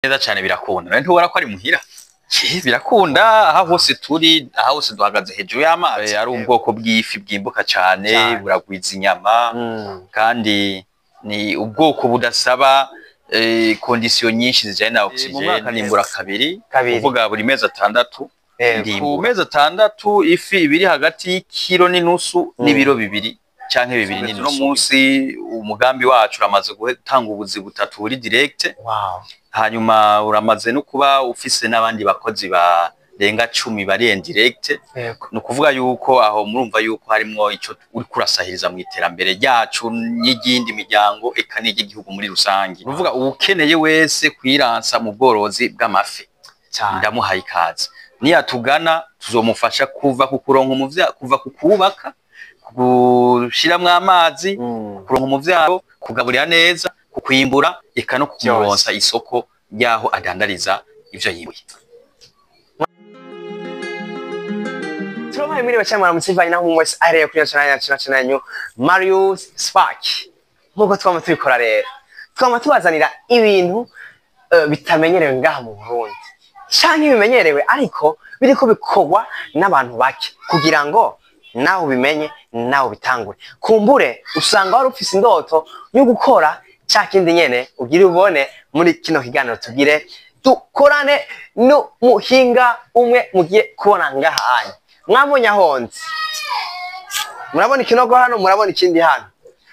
Neza cane birakunda. None ntubona ko ari muhira? Birakunda aha hose turi, aha hose duhagaze hejuru y'amazi. Ari ubwoko bw'ifi bwimbuka cane, buragwiza inyama, kandi ni ubwoko budasaba conditions nyinshi zijanye na oxygène. Mu mwaka nimbura kabiri, kuvuga buri mezi 6. Ku mezi 6 ifi ibiri hagati y'ikiro n'inusu n'ibiro 2 canke 2.5. Uno munsi umugambi wacu uramaze gutanga ubuzi butatu buri direct. Hanyuma uramaze no kuba ufise n'abandi bakozi barenga 10 bari indirect. Ni ukuvuga yuko aho murumva yuko harimwo ico uri kurasahiriza mu iterambere ryacu n'igindi miryango eka n'igihugu muri rusangi. Uvuga ukeneye wese kwiransa mu bworozi bw'amafi, ndamuhaye ikaze. Niyatugana tuzomufasha kuva ku kuronka umuvyaro, kuva ku kubaka, gushiramwo amazi, kuronka umuvyaro, kugaburira neza, kukwimbura eka no kumuronsa isoko ryaho adandariza ivyo yimbuye. Turabaye mwiriwe cyane muramutse ivanye naho mwese ahereye kuri national yacu national yanyu Marius Spark. Nkuko twama tubikora rero, twama tubazanira ibintu bitamenyerewe ngaha mu Burundi canke bimenyerewe ariko biriko bikorwa n'abantu bake kugira ngo nawe ubimenye nawe bitangure. Kumbure usanga wari ufise indoto yo gukora ca kindi nyene ugire ubone muri kino kiganiro tugire dukorane n'umuhinga umwe mugiye kubona ngaha anya. Mwabonye ahonze, murabona ikinogo hano, murabona ikindi hano,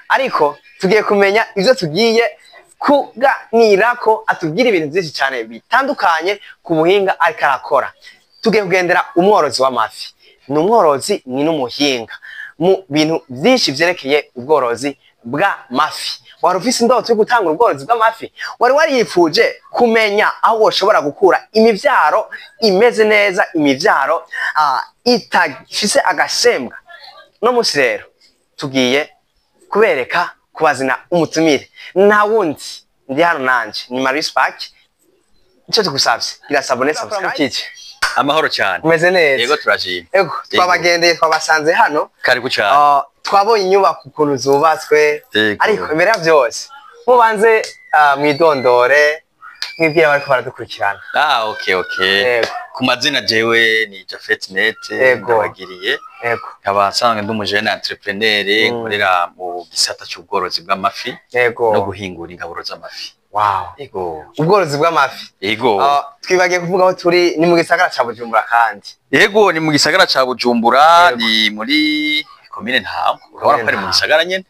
ariko tugiye kumenya ivyo tugiye kuganirako. Atubwira ibintu vyinshi cane bitandukanye ku buhinga ariko arakora. Tugiye kugendera umworozi w'amafi. Ni umworozi, ni n'umuhinga mu bintu vyinshi vyerekeye ubworozi bw'amafi. Wari ufise indoto yo gutangura ubworozi bw'amafi? Wari warifuje kumenya aho woshobora gukura imivyaro imeze neza, imivyaro itafise agashembwa? No musi rero tugiye kubereka kubazina umutumire. Nta wundi ndi hano nanje ni Marius Spark. Ico tugusavye, gira s'abonner, subscribe. Amahoro cyane. Umeze neza? Yego turashimye. Yego, twabagendeye twabasanze hano. Karibu cyane. Twabonye inyubako ukuntu zubatswe, ariko imbere ya byose mubanze mwidondore, mwibwire abariko baradukurikirana. Okay. Ku mazina jewe ni Jafet Nete ndabagiriye. Nkaba nsanzwe ndi umujene entrepreneur nkorera mu gisata c'ubworozi bw'amafi no guhingura ingaburo z'amafi. Wow. Yego. Ubworozi bw'amafi. Yego. Twibagiye kuvuga aho turi, ni mu gisagara ca Bujumbura kandi. Yego, ni mu gisagara ca Bujumbura, ni muri komine Ntahangwa. Urabona ko ari mu gisagara nyene.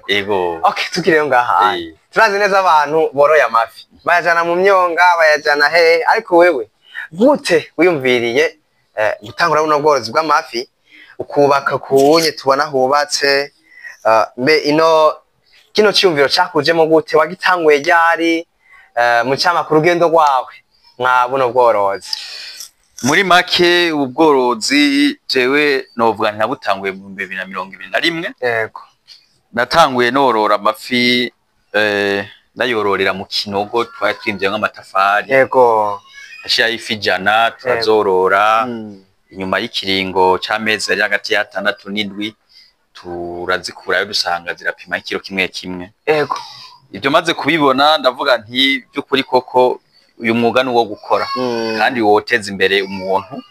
Yego. Okay, tukiri rero ngaha. Turazi neza abantu boroye amafi, bayajana mu myonga, bayajana he, ariko wewe gute wiyumviriye gutangura buno bworozi bw'amafi, ukubaka kunye tubona hubatse, mbe ino kino ciyumviro cakujemo gute, wagitanguye ryari, mu cama ku rugendo rwawe mwa buno bworozi? Muri make ubworozi jewe novuga ntabutanguye mu 2021. Yego. Natanguye norora amafi, ndayororera mu kinogo twari twimvyemwo amatafari. Yego. Ashira ifi 100 turazorora. Inyuma y'ikiringo c'amezi ari hagati ya 6 n'indwi turazikurayo dusanga zirapima ikiro kimwe kimwe. Yego. Ibyo maze kubibona ndavuga nti by'ukuri koko uyu mwuga ni uwo gukora kandi woteza imbere umuntu.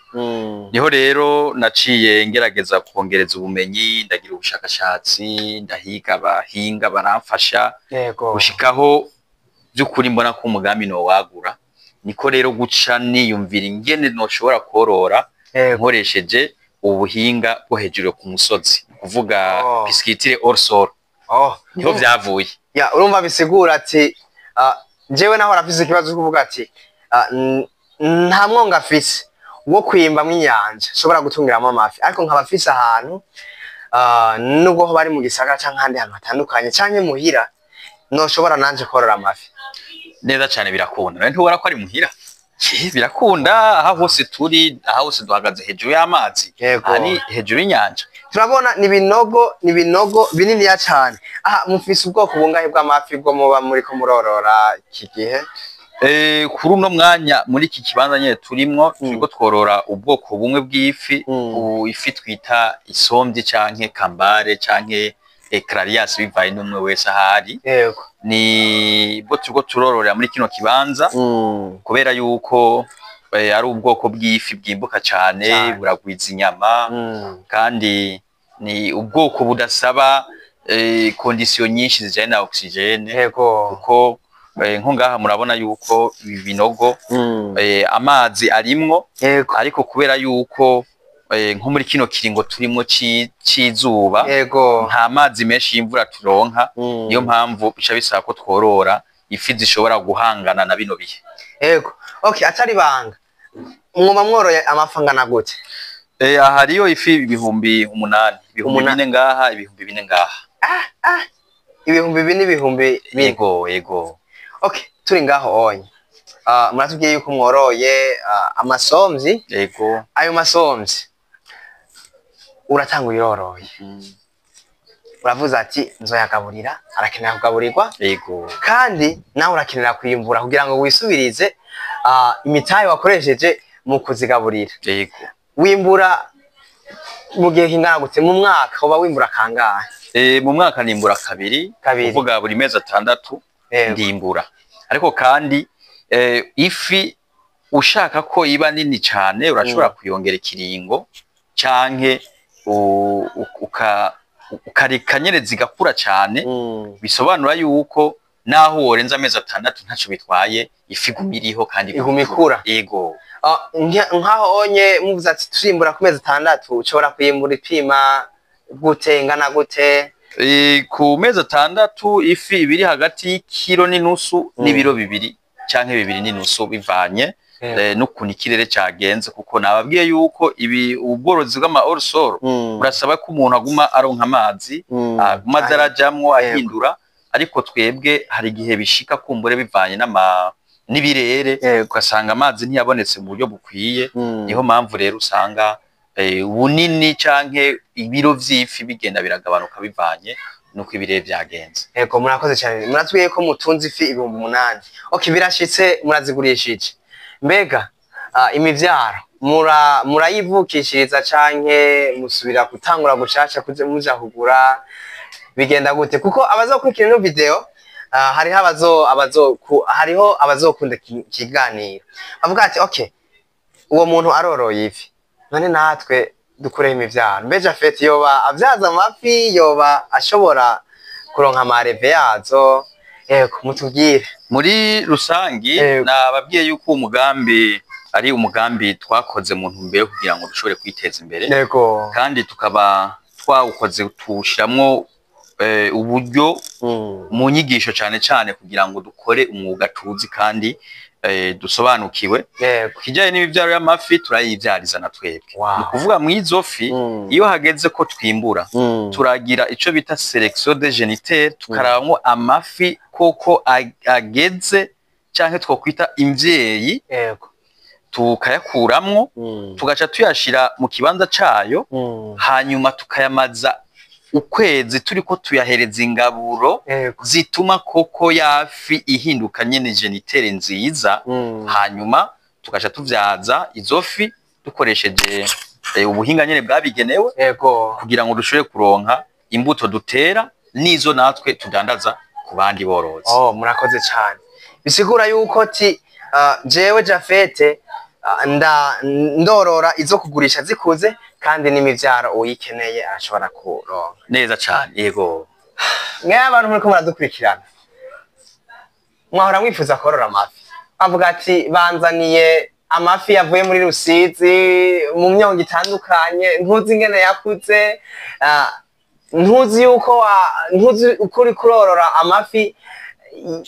Niho rero naciye ngerageza kongereza ubumenyi, ndagira ubushakashatsi, ndahiga abahinga baramfasha. Yego. Gushikaho by'ukuri mbona ko umugambi no wagura. Niko rero guca niyumvira ingene noshobora korora nkoresheje ubuhinga bwo hejuru ku musozi, kuvuga piscicule hors sol. Niho vyavuye. Ya, urumva bisigura ati jewe naho rafise ikibazo cyo kuvuga ati nta mwonga afise wo kwimba mw'inyanja nshobora gutungiramo amafi, ariko nkaba afise ahantu nubwo ho bari mu gisagara canke ahandi hantu hatandukanye canke muhira noshobora nanje korora amafi. Neza cane birakunda. None ntubona ko ari muhira? Birakunda aha hose turi, aha hose duhagaze hejuru y'amazi, ari hejuru y'inyanja. Turabona ni ibinogo bininiya cane. Aha mufise ubwoko bungahe bw'amafi bwo muba muriko murorora iki gihe? Kuri uno mwanya muri iki kibanza nyene turimwo, turiko tworora ubwoko bumwe bw'ifi, ifi twita isomvyi canke kambare canke Clarias, bivaye n'umwe wese ahari. Ni bwo turiko turororera muri kino kibanza, kubera yuko ari ubwoko bw'ifi bwimbuka cane, buragwiza inyama, kandi ni ubwoko budasaba conditions nyinshi zijanye na oxygène, kuko nko ngaha murabona yuko ibi binogo amazi arimwo, ariko kubera yuko nko muri kino kiringo turimwo c'izuba nta mazi menshi y'imvura turonka, niyo mpamvu bica bisaba ko tworora ifi zishobora guhangana na bino bihe. Yego. Okay, atari banga, mwoba mworoye amafi angana gute? Aha hariyo ifi 8000, ibihumbi 4 ngaha, 4000 ngaha. 4000, 4000? Yego. Okay, turi ngaho onye, muratubwiye yuko mworoye amasomvyi. Yego. Ayo masomvyi uratanga uyiroroye, uravuze ati nzoyagaburira, arakenera kugaburirwa, kandi nawe urakenera kuyimbura kugira ngo wisubirize imitahe wakoresheje mu kuzigaburira. Wimbura mu gihe kingana gute? Mu mwaka uba wimbura kangahe? Mu mwaka nimbura kabiri. Kabiri. Kuvuga buri mezi 6 ndimbura. Ariko kandi ifi ushaka ko iba nini cane urashobora kuyongera ikiringo, canke ukareka nyene zigakura cane. Bisobanura yuko naho worenza amezi 6 ntaco bitwaye, ifi iguma iriho kandi Iguma ikura. Yego. Nkaho onye muvuze ati turimbura ku mezi 6, ushobora kuyimbura ipima gute, ingana gute? Ku mezi 6 ifi ibiri hagati y'ikiro n'inusu n'ibiro 2 canke 2.5, bivanye n'ukuntu ikirere cagenze, kuko nababwiye yuko ibi ubworozi bw'ama hors-sol burasaba ko umuntu aguma aronka amazi, aguma aza arajamwo ahindura. Ariko twebwe hari igihe bishika kumbure bivanye n'ibirere, ugasanga amazi ntiyabonetse mu buryo bukwiye. Niho mpamvu rero usanga ubunini canke ibiro vy'ifi bigenda biragabanuka bivanye nuko ibirere vyagenze. Yego, murakoze cyane. Muratubwiye ko mutunze ifi 8000. Okay, birashitse murazigurishije. Mbega imivyaro murayivukishiriza canke musubira gutangura gushasha kuze muja kugura? Bigenda gute? Kuko abazokurikira ino video, hariho abazo abazo hariho abazokunda ikiganiro bavuga ati okay, uwo muntu aroroye ifi, none natwe dukureho imivyaro. Mbe Jafet yoba avyaza amafi, yoba ashobora kuronka amareve yazo? Yego, mutubwire. Muri rusangi, nababwiye yuko uwo mugambi ari umugambi twakoze mu ntumbero yo kugira ngo dushobore kwiteza imbere, kandi tukaba twawukoze tuwushiramwo uburyo mu nyigisho cane cane, kugira ngo dukore umwuga tuzi kandi dusobanukiwe. Ku kijanye n'imivyaro y'amafi, turayivyariza na twebwe. Ni ukuvuga mw'izo fi, iyo hageze ko twimbura, turagira ico bita sélection de géniteurs, tukarabamwo amafi koko ageze canke twokwita imvyeyi, tukayakuramwo, tugaca tuyashira mu kibanza cayo, hanyuma tukayamaza ukwezi turiko tuyahereza ingaburo zituma koko yafi ihinduka nyene géniteur nziza. Hanyuma tugaca tuvyaza izo fi dukoresheje ubuhinga nyene bwabigenewe, kugira ngo dushobore kuronka imbuto dutera n'izo natwe tudandaza ku bandi borozi. Oh, murakoze cyane. Bisigura yuko ti jewe Jafete nda ndorora izo kugurisha zikuze, kandi n'imivyaro uyikeneye arashobora kuronka. Neza cane, yego. Mwe abantu muriko muradukurikirana, mwahora mwifuza korora amafi, avuga ati banzaniye amafi yavuye muri Rusizi mu myongo itandukanye, ntuzi ingene yakuze, ntuzi yuko ntuzi uko uriko urorora amafi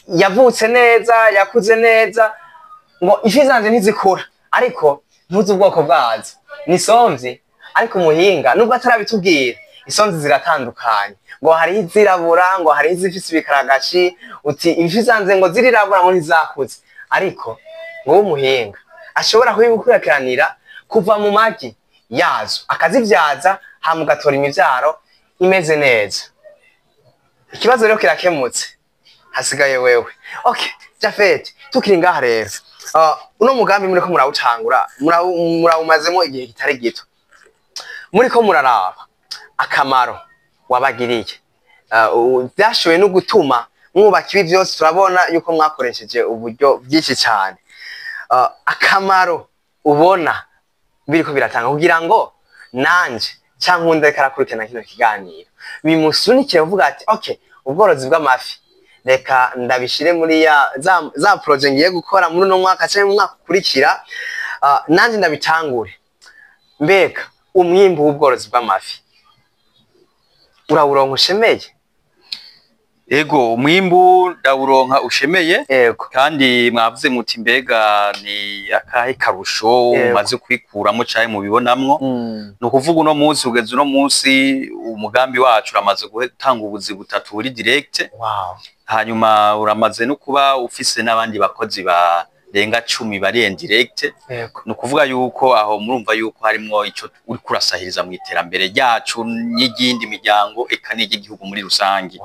yavutse neza, yakuze neza, ngo ifi zanje ntizikura, ariko ntuzi ubwoko bwazo ni somvyi. Ariko umuhinga nubwo atarabitubwira, isomvyi ziratandukanye, ngo hariho izirabura, ngo hariho izifise ibikaragashi. Uti ifi zanje ngo zirirabura, ngo ntizakuze, ariko ngo w'umuhinga ashobora kubikurikiranira kuva mu magi yazo akazivyaza, hama ugatora imivyaro imeze neza. Ikibazo rero kirakemutse, hasigaye wewe. Okay, Jafet, tukiri ngaha rero, uno mugambi muriko murawutangura, murawumazemo igihe kitari gito, muriko muraraba akamaro wabagiriye. Byashoboye no gutuma mwubaka ibi byose, turabona yuko mwakoresheje uburyo bwinshi cyane. Akamaro ubona biriko biratanga kugira ngo nanje cyangwa undi ariko arakurikirana kino kiganiro bimusunikire kuvuga ati okay, ubworozi bw'amafi reka ndabishire muri ya za projet ngiye gukora muri uno mwaka cyangwa mu mwaka ukurikira, nanje ndabitangure. Mbega umwimbu w'ubworozi bw'amafi urawuronka ushemeye? Ego, umwimbu ndawuronka ushemeye. Kandi mwavuze muti mbega ni akahe karusho umaze kwikuramo canke mubibonamwo? Ni ukuvuga uno munsi, kugeza uno munsi, umugambi wacu uramaze gutanga ubuzi butatu buri direct. Hanyuma uramaze no kuba ufise n'abandi bakozi barenga 10 bari indirect. Ni ukuvuga yuko aho murumva yuko harimwo ico uri kurasahiriza mu iterambere ryacu n'iyindi miryango, eka n'iry'igihugu muri rusange.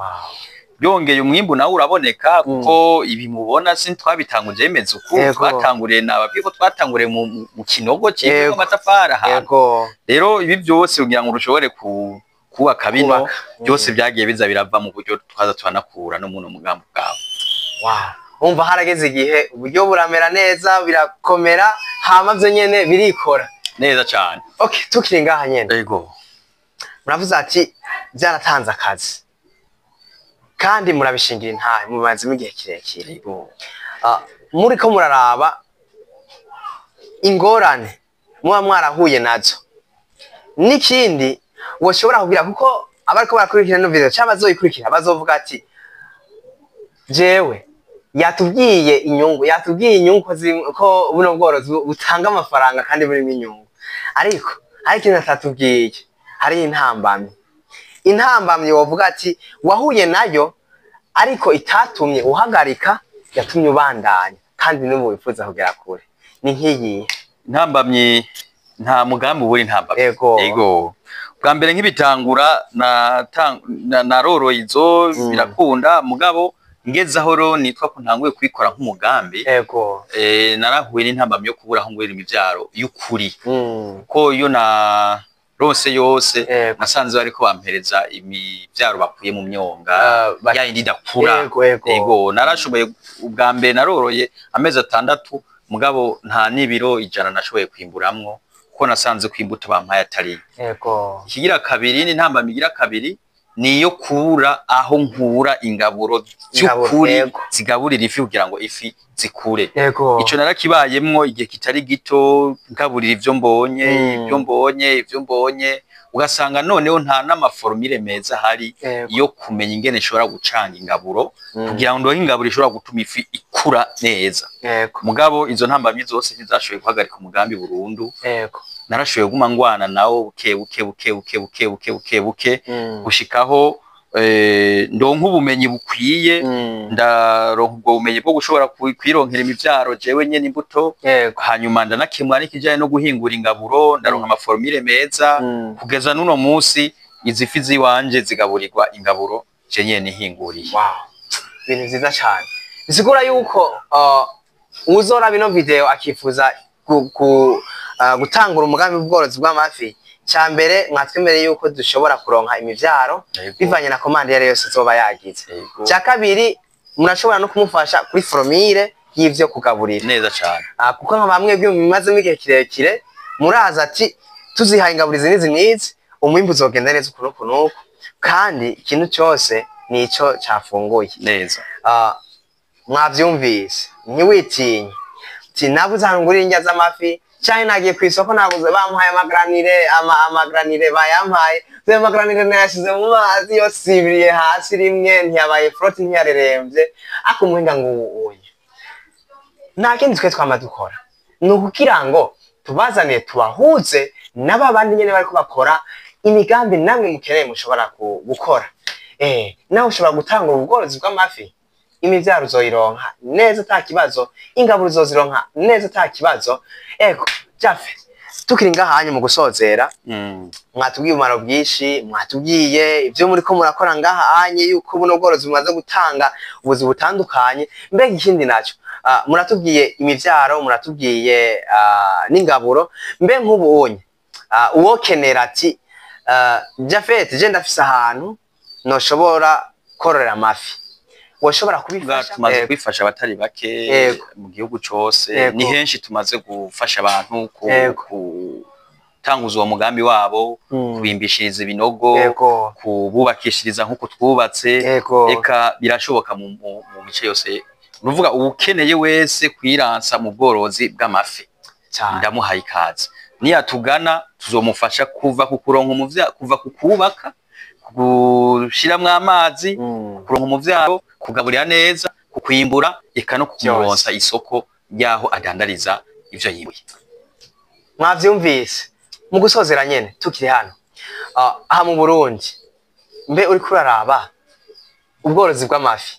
Byongeye umwimbu nawe uraboneka, kuko ibi mubona si twabitanguje bimeze uku. Twatanguriye, nababwiye ko twatanguriye mu kinogo cyitwa amatafari ahantu. Rero ibi byose kugira ngo ushobore kubaka bino byose byagiye biza birava mu buryo twaza turanakura no muno mugambi bwawe. Wow. Umva, harageze igihe uburyo buramera neza, birakomera, hama vyo nyene birikora. Neza cyane. Okay, tukiri ngaha nyene. Muravuze ati byaratanze akazi kandi murabishingira intahe, mubazemo igihe kirekire. Muriko muraraba ingorane muba mwarahuye nazo, n'ikindi woshobora kugira, kuko abariko barakurikira ino video cyangwa bazoyikurikira bazovuga ati jewe yatubwiye inyungu, yatubwiye inyungu ko buno bworozi butanga amafaranga kandi burimo inyungu, ariko hari ikintu atatubwiye, hari intambamyi. Intambamyi wovuga ati wahuye nayo ariko itatumye uhagarika, yatumye ubandanya kandi n'ubu wifuza kugera kure, ni nk'iyihe? Intambamyi, nta mugambi ubura intambamyi. Ego, bwa mbere nk'ibitangura naroroye izo, birakunda, mugabo ngeze aho rero nitwa ko ntanguye kubikora nk'umugambi, narahuye n'intambamyi yo kubura aho ngurira imivyaro y'ukuri, ko iyo naronse yose nasanze bariko bampereza imivyaro bakuye mu myonga, ya yindi idakura. Ego ego Ego, narashoboye, ubwa mbere naroroye amezi 6, mugabo nta n'ibiro 100 nashoboye kwimburamwo, kuko nasanze ko imbuto bampaye atari. Ikigira kabiri, n'intambamyi igira kabiri, ni iyo kubura aho nkura ingaburo Ingaburo, by'ukuri zigaburira ifi kugira ngo ifi zikure. Ico narakibayemwo igihe kitari gito, ngaburira ivyo mbonye, ivyo mbonye, ivyo mbonye, ugasanga noneho nta n'ama formule meza ahari yo kumenya ingene nshobora gucanga ingaburo kugira ngo ndonke ingaburo ishobora gutuma ifi ikura neza. Mugabo izo ntambamyi zose ntizashoboye guhagarika umugambi burundu. Narashoboye kuguma ngwana nawo buke buke buke buke buke buke buke buke, gushikaho ndonka ubumenyi bukwiye. Ndaronka ubwo bumenyi bwo gushobora kwironkera imivyaro jewe nyene, imbuto. Hanyuma ndanakemura n'ikijanye no guhingura ingaburo, ndaronka ama formule meza. Kugeza n'uno munsi izi fi ziwanje zigaburirwa ingaburo je nyene nihinguriye. Wow. Ibintu vyiza cyane. Bisigura yuko uzora bino video akifuza gutangura umugambi w'ubworozi bw'amafi, cya mbere mwatwemereye yuko dushobora kuronka imivyaro bivanye na commande yari yose izoba yagize. Cya kabiri, murashobora no kumufasha kuri formule y'ivyo kugaburira. Neza cane. Kuko nka bamwe byo bimazemo igihe kirekire muraza ati tuzihaye ingaburizi n'izi n'izi, umwimbu uzogenda neza uku n'uku n'uku, kandi ikintu cyose nico cafunguye. Neza. Mwavyumvise, ntiwitinye uti nabuze ahantu ngurira indya z'amafi, canke nagiye kw'isoko nabuze, bamuhaye ama granulés, ama granulés bayampaye, ayo ma granulés nayashize mu mazi yose ibiriye hasi rimwe, ntiyabaye flotte, ntiyareremvye, ariko umuhinga ngo uyu nta kindi twe twama dukora ni ukugira ngo tubazaniye, tubahuze n'aba bandi nyene bariko bakora imigambi namwe mukeneye mushobora gukora. Nawe ushobora gutangura ubworozi bw'amafi, imivyaro uzoyironka neza ata kibazo, ingaburo uzozironka neza ata kibazo. Ego Jafe, tukiri ngaha hanyu mu gusozera, mwatubwiye ubumaro bwinshi, mwatubwiye ibyo muriko murakora ngaha anye, yuko buno bworozi bumaze gutanga ubuzi butandukanye. Mbega ikindi naco, muratubwiye imivyaro, muratubwiye n'ingaburo, mbe nk'ubu unye uwokenera ati Jafet, je ndafise ahantu Noshobora kororera amafi, woshobora kubifasha? Tumaze kwifasha abatari bake mu gihugu cose. Ni henshi tumaze gufasha abantu gutanguza uwo mugambi wabo, kubimbishiriza ibinogo, kububakishiriza nk'uko twubatse. Eka, birashoboka mu mice yose. Nuvuga uwukeneye wese kwiransa mu bworozi bw'amafi, ndamuhaye ikaze. Niyatugana tuzomufasha kuva ku kuronka umuvya, kuva ku kubaka, gushiramwo amazi, kuronka umuvyaro, kugaburira neza, kukwimbura, eka no kumuronsa isoko ryaho adandariza ivyo yimbuye. Mwavyumvise. Mu gusozera nyene, tukiri hano, aha mu Burundi, mbe uriko uraraba ubworozi bw'amafi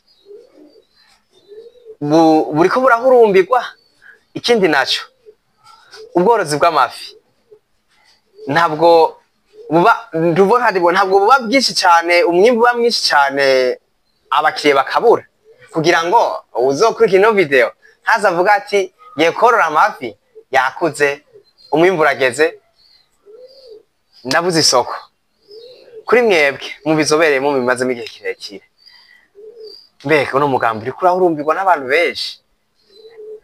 buriko burahurumbirwa? Ikindi naco, ubworozi bw'amafi ntabwo buba ndubona ntabwo buba bwinshi cyane, umwimbu uba mwinshi cyane, abakiriya bakabura. Kugira ngo uzokurikira ino video ntaze avuga ati ngiye korora amafi, yakuze, umwimbu urageze, ndabuze isoko. Kuri mwebwe mubizobereyemo, mubimazemo igihe kirekire, mbega uno mugambi uriko urahurumbirwa n'abantu benshi?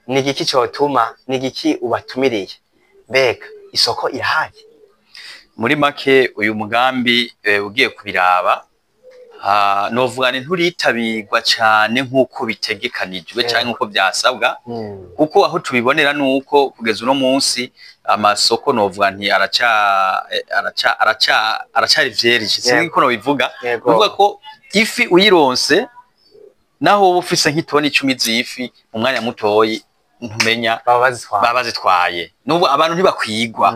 Ni igiki cotuma, ni igiki ubatumiriye? Mbega isoko irahari? Muri make, uyu mugambi, ugiye kubiraba, novuga nti nturitabirwa cane nk'uko bitegekanijwe canke nk'uko vyasabwa, kuko aho tubibonera nuko kugeza uno munsi amasoko, novuga nti aracari vierge, sinzi ko nobivuga. Uvuga ko ifi uyironse, naho woba ufise nk'itoni 10 z'ifi, mu mwanya mutoyi ntumenya baba bazitwara. Baba bazitwaye. N'ubu abantu ntibakwigwa.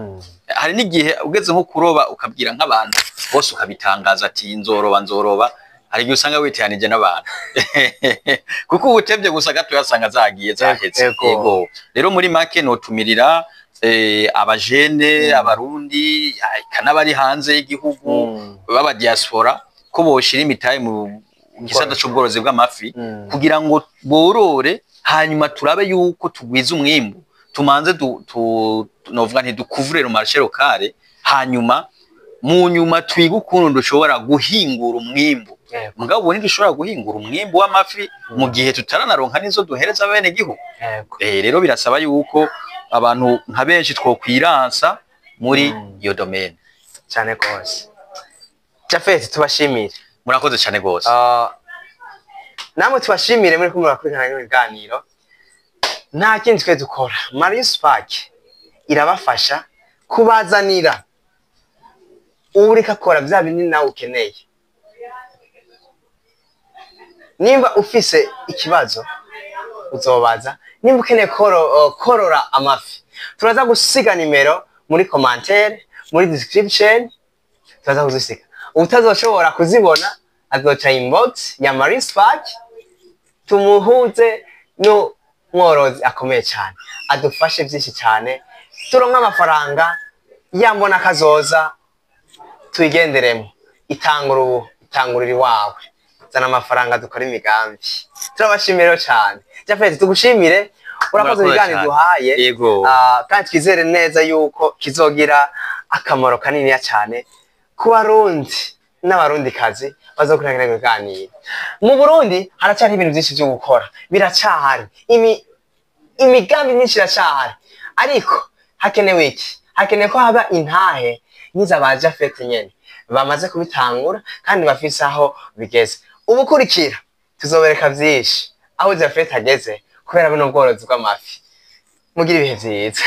Hari n'igihe ugeze nko kuroba, ukabwira nk'abantu bose, ukabitangaza ati nzoroba, nzoroba, hari igihe usanga witeranije n'abantu, kuko uba utevye gusa gato yasanga zagiye, zaheze. Yego. Rero muri make notumirira abajene, abarundi, eka n'abari hanze y'igihugu, b'aba diaspora, ko boshira imitahe mu gisata c'ubworozi bw'amafi kugira ngo borore, hanyuma turabe yuko tugwiza umwimbu, tumanze novuga nti dukuvure le marché local, hanyuma mu nyuma twige ukuntu dushobora guhingura umwimbu. Mugabo ubu ntidushobora guhingura umwimbu w'amafi mu gihe tutaranaronka n'izo duhereza bene gihugu. Rero birasaba yuko abantu nka benshi twokwiransa muri iyo domaine. Cyane rwose. Japhet, tubashimire. Murakoze cyane rwose. Namwe tubashimire muri kumwe murakurikirana bino biganiro. Nta kindi twe dukora, Marius Park irabafasha kubazanira uriko akora bya bindi nawe ukeneye. Nimba ufise ikibazo uzobaza, nimba ukeneye korora amafi, turaza gusiga nimero muri commentaire, muri description turaza kuzisiga. Utazoshobora kuzibona azoca inbox ya Marius Park, tumuhuze n'umworozi akomeye cyane, adufashe byinshi cyane, turonke amafaranga yambona kazoza tuyigenderemo. Itangura ubu, itangurira iwawe, zana amafaranga dukora imigambi. Turabashimira rero cyane. Japhet, tugushimire, urakoze Murakoze ibiganiro cyane. duhaye. Ah, kandi twizere neza yuko kizogira akamaro kaniniya cyane ku Barundi n'Abarundikazi bazokurikirana kino kiganiro. Mu Burundi haracyari ibintu byinshi byo gukora, biracahari, imigambi myinshi iracahari, ariko hakenewe iki? Hakenewe ko haba intahe nk'iza ba Japhet nyene bamaze kubitangura kandi bafise aho bigeze. Ubukurikira tuzobereka vyinshi aho Japhet ageze kubera buno bworozi bw'amafi. Mugira ibihe vyiza.